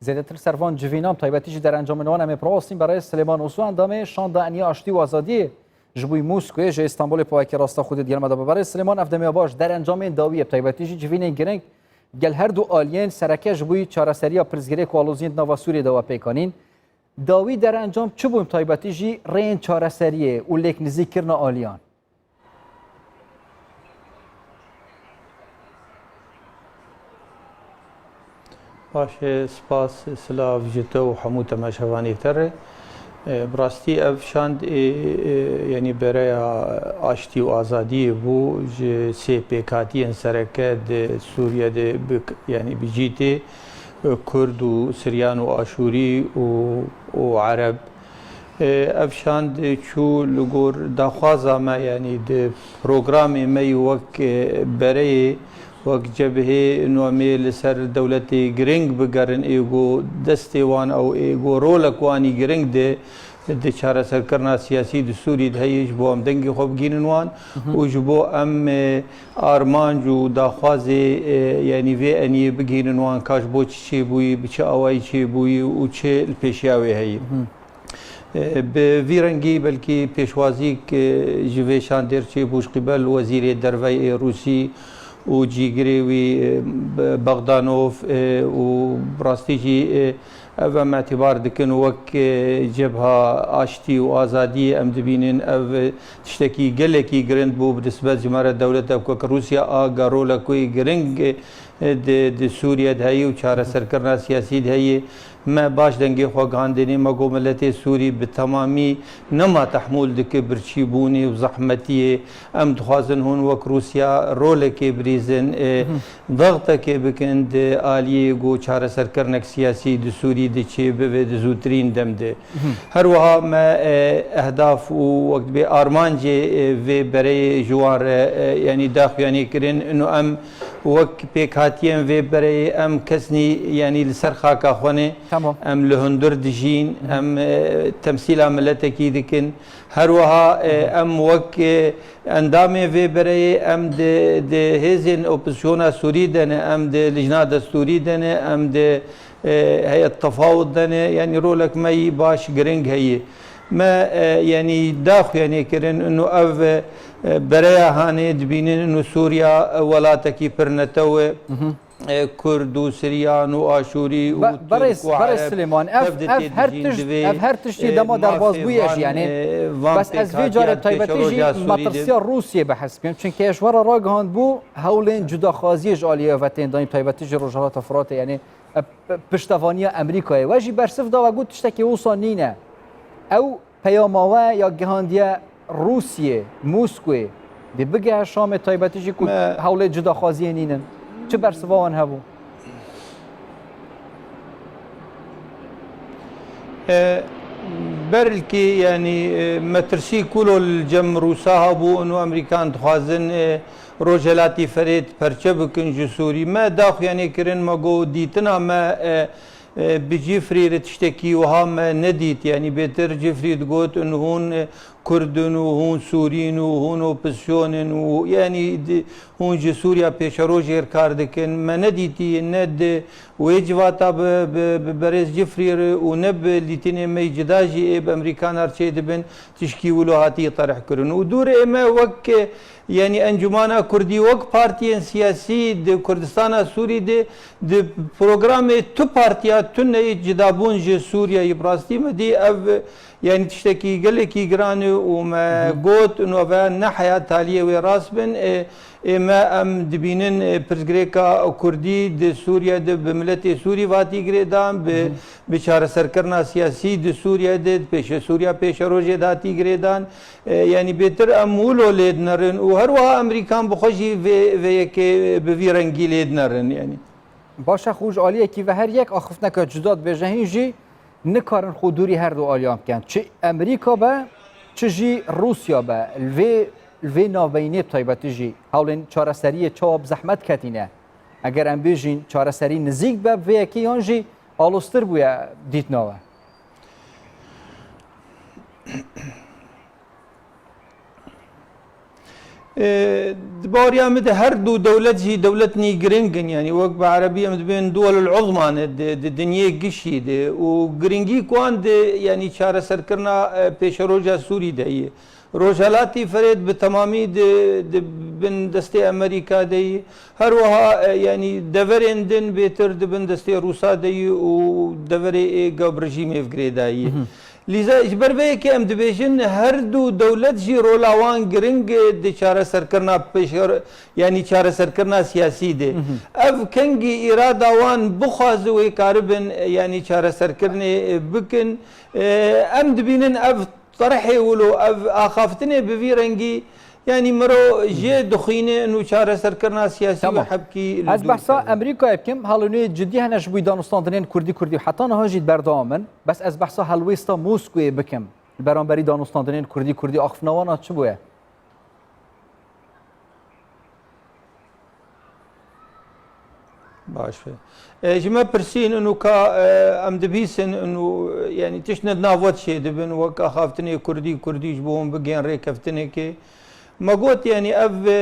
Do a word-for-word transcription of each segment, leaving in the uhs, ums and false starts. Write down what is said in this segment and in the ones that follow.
Zêdetir li ser van civînan, bi taybetî jî derencamên wan em ê birawestîn. Berê Silêman Osu endamê Şanda Eniya Aştî û Azadiyê ji bo Moskowê ji Îstanbulê pawekê rasta xwe dê di gel me de be. Berê Silêman, ev demê baş, derencamên dawî ye, bi taybetî jî civînên giring gel her du aliyên sereke ji bo çareseriya pirsgirêk û aloziyên di nava Sûriyê de we pêk anîn. Dawî derencam çi bûn, bi taybetî jî rêyên çareseriyê û lêk nizîkkirina aliyan? Baş e, spas, silav ji te û hemû temaşevanê te re. E, bi rastî ev şand ê, e, yanî bereya aştî û azadiyê bû, ji sê pêkhatiyên sereke di Sûriye de bi, yanî bi cî tê, e, Kurd û Siryan û Aşûrî û, û Ereb. E, ev şand çû li gor daxwaza me, yanî di programê me yî wek, e, bereyê, wek cebhê, û em ê li ser dewletê giring bigerin, ê ku destê wan ew ê ku rolek wanî giring de di çareserkirina siyasî di Sûrî de heye, ji bo em dengê xwe bigihînin wan û ji bo em, e, armanc û daxwazê, e, yanî vê eniyê bigihînin wan ka ji bo çi çêbûyî, bi çi awayî çêbûyî û çi li pêşiya wê heye. E, bi vî rengî belkî pêşwazîk, e, ji vê şandê re çêbû ji qîbel Wezîrê Derve yê Rûsî û cîgirê wî, e, Be-, Bogdanov, e, û bi rastî jî, e, ev em îtibar dikin wek, e, Cebha Aştî û Azadiyê em dibînin. Ev, e, tiştekî gelekî giring bû bi nisbet ji me re dewleta wek Rûsya a ga rolek wê giring, e, di, di Sûriye de heye û çareserkirina siyasî de heye. Me baş dengê xwe gihandinê, me got miletê Sûrî bi temamî nema tehmûl dike birçîbûnê û zehmetiyê. Em dixwazin hûn wek Rûsya rolekê birîzin, e, dextekê bikin di aliyê ku çareserkirinek siyasî di Sûrî de çêbibe di zûtirîn dem de. Her wiha me, e, ehdaf û wek dibê armancê, e, vê bereyê ji wan re, e, yanî daxuyanî kirin. Ino em wek pêkhatiyên vê bereyê em kesnî, yanî li ser xaka xwe ne. Tamam. Em li hundir dijîn, em, e, temsîla miletekî dikin. Her wiha, e, em wek, e, endamê vê bereyê em di, di hêzên opozisyona Sûrî de ne, em di lijna destûrî de ne, em di, e, heyet tefawut de ne, yanî rolek me yî baş giring heye. Me, e, yanî daxuyanî kirin, ino ev, e, bereya hanê dibînin, ino Sûriya, e, welatekî pir netew e. E, Kurd û Siryan û Aşûrî û Be-, Berêz, Tirk û Berêz Ereb Silêman, ev, tev de ev her têdijîn tişt, divê, ev her tiştî e, dema mafê derbazbûyê van, jî, yanî, e, van bes ez vê carê pêkhatiya taybetî jî pêşeroja Sûrî de. Matirsiya Rûsiyê behs bikim. Çunke ji we re ragihandbû hewlên cudaxwaziyê ji aliyê ve tên danîn, taybetî jî Rojhilata Firatê, yanî, e, p-, piştevaniya Amerîkayê. We jî bersiv da, we got tiştekî wisa nîne. Ew peyama we ya gihandiye Rûsiyê, Moskowê, dê bigehe Şamê, taybetî jî ku Me hewlê cudaxwaziyê nînin. Çi bersiva wan hebû? E, belkî, yanî, e, metirsî kulo li cem Rûsa hebû, û Amerîkan dixwazin, e, Rojhelatî Ferêt perçe bikin ji Sûrî. Me daxuyanî kirin, me got dîtina me, e, e, bi Cifrî re tiştekî wiha me nedît. Yanî bêtir Cifrî digot, in hûn, e, Kurd in û hûn Sûrî in û hûn opozisyon in û, yanî di-, hûn ji Sûriya pêşerojê re kar dikin. Me nedîtî ne di wê civata bi, bi, bi berêz Cifrî re û ne bi lîtinê me yî cida jî ê bi Amerîkan re çêdibin tişkî wilo hatî terih kirin. Û dûrê me wek, yanî Encûmana Kurdî, wek partiyên siyasî di Kurdistana Sûrî de, di programê tu partiya tune yê cidabûn ji Sûriyeyê bi rastî me dî ev, yanî tiştekî gelekî giran e û me Hı hı. got, û ve ne heya taliyê wê rast bin. Ê, ê me em dibînin, ê, pirsgirêka Kurdî di Sûriye de bi miletê Sûrî ve hatî girêdan, bi, Hı hı. bi çareserkirina siyasî di Sûriye de, di pêşe Sûriya pêşerojê de hatî girêdan. E, yanî bêtir em wilo lê dinerin û her wiha Amerîkan bi xwe jî vê, vê yekê bi vî rengî lê dinerin, yanî. Baş e, xwe ji aliyekî ve her yek axiftineke cuda dibêje, hîn jî nikarin xwe dûrî her du aliyan bikin. Çi Amerîka be, çi jî Rûsya be, li vê, li vê navbeynê bi taybetî jî hewlên çareseriyê çawa bi zehmet ketîne. Eger em bêjîn çareserî nizîk be bi vê yekê yan jî aloztir bûye dîtina we. E, Di baweriya min de her du dewlet jî dewletnî giring in, yanî wek bi erebî em dibên duwelul uzma ne di, di dinyê gişî de û giringî ku wan di, yanî çareserkirina, e, pêşeroja Sûrî de ye. Rojhelatî Firêt bi temamî di, di bin destê Amerîka de ye. Her wiha, e, yanî deverên din bêtir di bin destê Rûsa de ye û deverê ê gel bi rejîmê ve girêdayî ye. Lîza, ji ber vê yekê em dibêjin her du dewlet jî rola wan giring e di çareserkirina pêşer-, yanî çareserkirina siyasî de. Ev kengî îrada wan bixwaze wê karibin, e, yanî çareserkirinê, e, bikin. E, em dibînin ev terhê wilo, ev axaftinê bi vî rengî, yanî miro jê dixwîne û çareserkirina siyasî Tamam. û hebkî li Ez dûr behsa keve. Amerîkayê bikim, helûnê cidî hene ji bo danûstandinên Kurdî Kurdî û heta niha jî berdewam in. Bes ez behsa helwêsta Moskowê bikim. Li beramberî danûstandinên Kurdî Kurdî axiftina wan a çi bûye? Baş be. E, ji me pirsîn û ka, e, em dibîsin û, e, yanî tişt ne di nav we çêdibin, wek axaftinê Kurdî, Kurdî ji bo hûn bigên rêkeftinekê. Me got, yanî ev, e,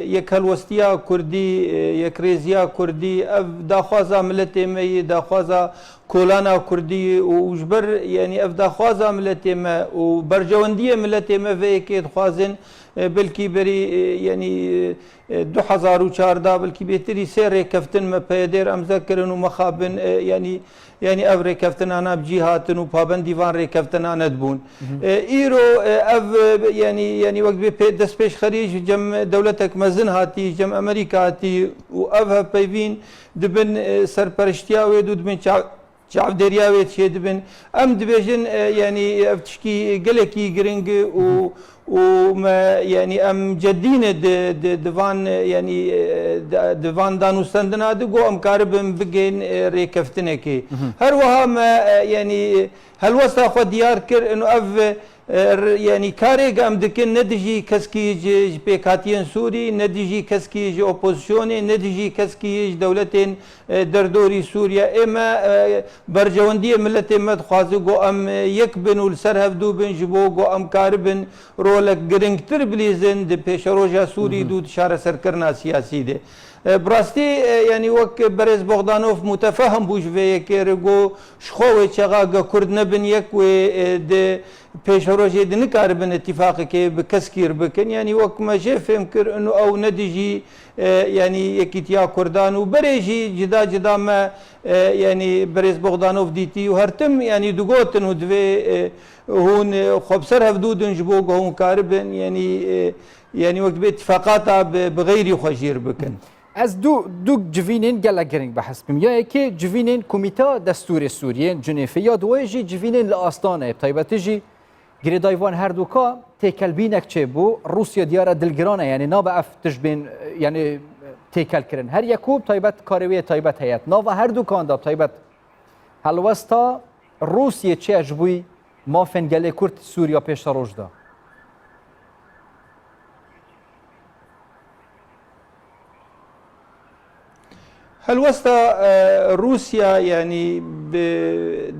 yekhelwestiya Kurdî, e, yekrêziya Kurdî, ev daxwaza miletê me yê, daxwaza kolana Kurdî yê û ji ber, yanî ev daxwaza miletê me û berjewendiyê miletê me vê yekê dixwazin, e, belkî berî, e, yanî, e, du hezar û çardeh, belkî bêtirî sê rêkeftin me peyedêr emze kirin û mexabin, e, yanî, yanî ev rêkeftinana bi cî hatin û pabendî van rêkeftinane dibûn. E, îro, e, ev, e, yanî, yanî wek dibê pê-, destpêşxerî ji cem dewletek mezin hatî, ji cem Amerîka hatî û ev hevpeyvîn di bin, e, serperiştiya wê dû di bin çav-, çavdêriya wê çêdibin. Em dibêjin, e, yanî ev tişkî gelekî giring e û, û me, yanî em cedî ne di, di, di van, e, yanî, e, di, di van danûstendina de ku em karibin bigên, e, rêkeftinekê. Her wiha me, e, yanî helwesta xwe diyar kir, ino ev, e, r-, yanî karêk em dikin ne dijî keskî ji, ji pêkhatiyên Sûrî, ne dijî keskî ji opozisyonê, ne dijî keskî ji dewletên, e, derdorî Sûriye. Ê me, e, berjewendiyê miletê me dixwaze ku em, e, yek bin û li ser hevdû bin ji bo ku em karibin rolek giringtir bilîzin di pêşeroja Sûrî dû di çareserkirina siyasî de. E, bi rastî, e, yanî wek berêz Bogdanov mutefehim bû ji vê yekê re ku ji xwe wê çaxa ge Kurd nebin yek wê, e, di pêşerojê di nikaribin îtîfaqekê bi keskî re bikin. Yanî wek me jê fêm kir, ino ew ne dijî, e, yanî yekîtiya Kurdan û berê jî cida cida me, e, yanî berêz Bogdanov dîtî û her tim, yanî digotin û divê, e, hûn, e, xwe bi ser hevdû din ji bo ku hûn karibin, yanî, e, yanî wek dibê îtîfaqata bi, bi xeyrî xwe jîr bikin. Ez du, du civînên gelek giring behs bikim. Ya yekê civînên Komîteya Destûrê Sûriyê, Cinêfê, ya duwayê jî civînên li Astanayê, bi taybetî jî girêdayî van her du ka têkelbînek çêbû. Rûsya diyar e dilgiran e, yanî nabe ev tişt bên, yanî têkel kirin. Her yek û bi taybet karê wê yê taybet heye. Nava her du kan de bi taybet helwesta Rûsiyê çi ye ji bo mafên gelê Kurd Sûriya pêşeroj de? Helwesta, e, Rûsya, yanî bi,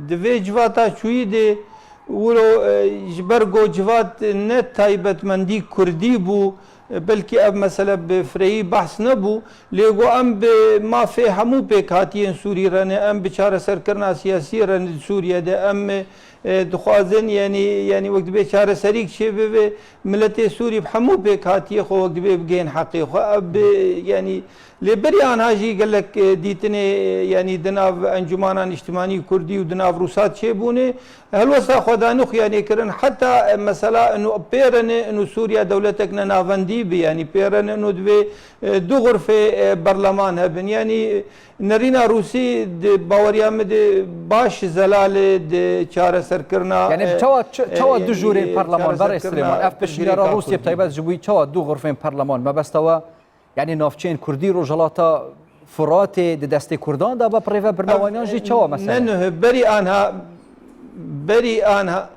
di vê civata çûyî de wilo, e, ji ber ku civat ne taybetmendî Kurdî bû, e, belkî ev mesele bi firehî behs nebû, lê ku em bi mafê hemû pêkhatiyên Sûrî re ne, em bi çareserkirina siyasî re ne di Sûriye de, em, e, e, dixwazin, yanî, yanî wek dibê çareserîk çêbibe, miletê Sûrî bi hemû pêkhatiyê xwe wek dibê bigihên heqê xwe. Ev bi, yanî, lê berî anha jî gelek, e, dîtinê, e, yanî di nav encûmana niştimanî Kurdî û di nav Rûsat çêbûne. Helwesta xwedanî xuyanê kirin, heta, e, mesela ino pê re ne ino Sûriya dewletek ne navendî bi, yanî pê re ne ino divê, e, du xurfê, e, berleman hebin. Yanî, Nerîna Rûsî di baweriya min de baş zelal e di çareserkirina, Yani e, çawa, ç-, e, çawa du yanî, jûrên e, parleman, berê çareserkirina Silêman? Ev piştniyara pirsgirêka Rûsiyê bi Kurdî. Taybet ji bo çawa du xurfên parleman? Mebesta we, yani navçeyên Kurdî Rojhilata Furatê di destê Kurdan de be bi rêve birina wan yan jî çawa mesela? Ne nuh, berî anha, berî anha,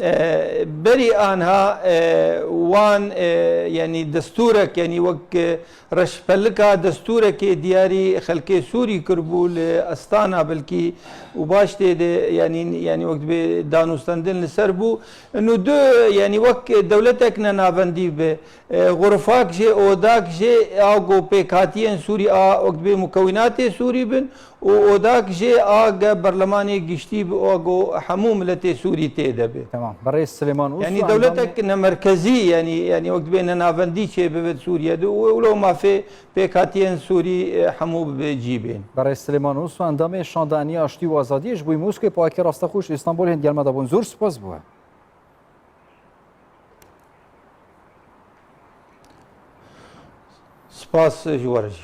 E, berî anha, e, wan, e, yanî destûrek, yanî wek, e, Reşpelika destûrekê diyarî xelkê Sûrî kiribû li Astana belkî û baş tê de, yanî, yanî wek dibê danûstendin li ser bû. Inu du, yanî wek dewletek ne navendî be, e, xurfak jê, odak jê, a ku pêkhatiyên Sûrî a wek dibê mukewînatê Sûrî bin û odak jê a ge berlemanê giştî bi, a ku hemû miletê Sûrî tê de be. Tamam. Berêz Silêman Ûsu, Yanî endamê dewletek ne merkezî, yanî, yanî wek dibê ne navendî çê bibe di Sûriye de û wilo mafê pêkhatiyên Sûrî, e, hemû bi cî bên. Berêz Silêman Ûsu, endamê Şandaniya Aştî û Azadiyê ji bo Moskê, pawekê rastexûş li Îstanbulê hêndiyar me de bûn. Zor spas bo we. Spas ji we re jî.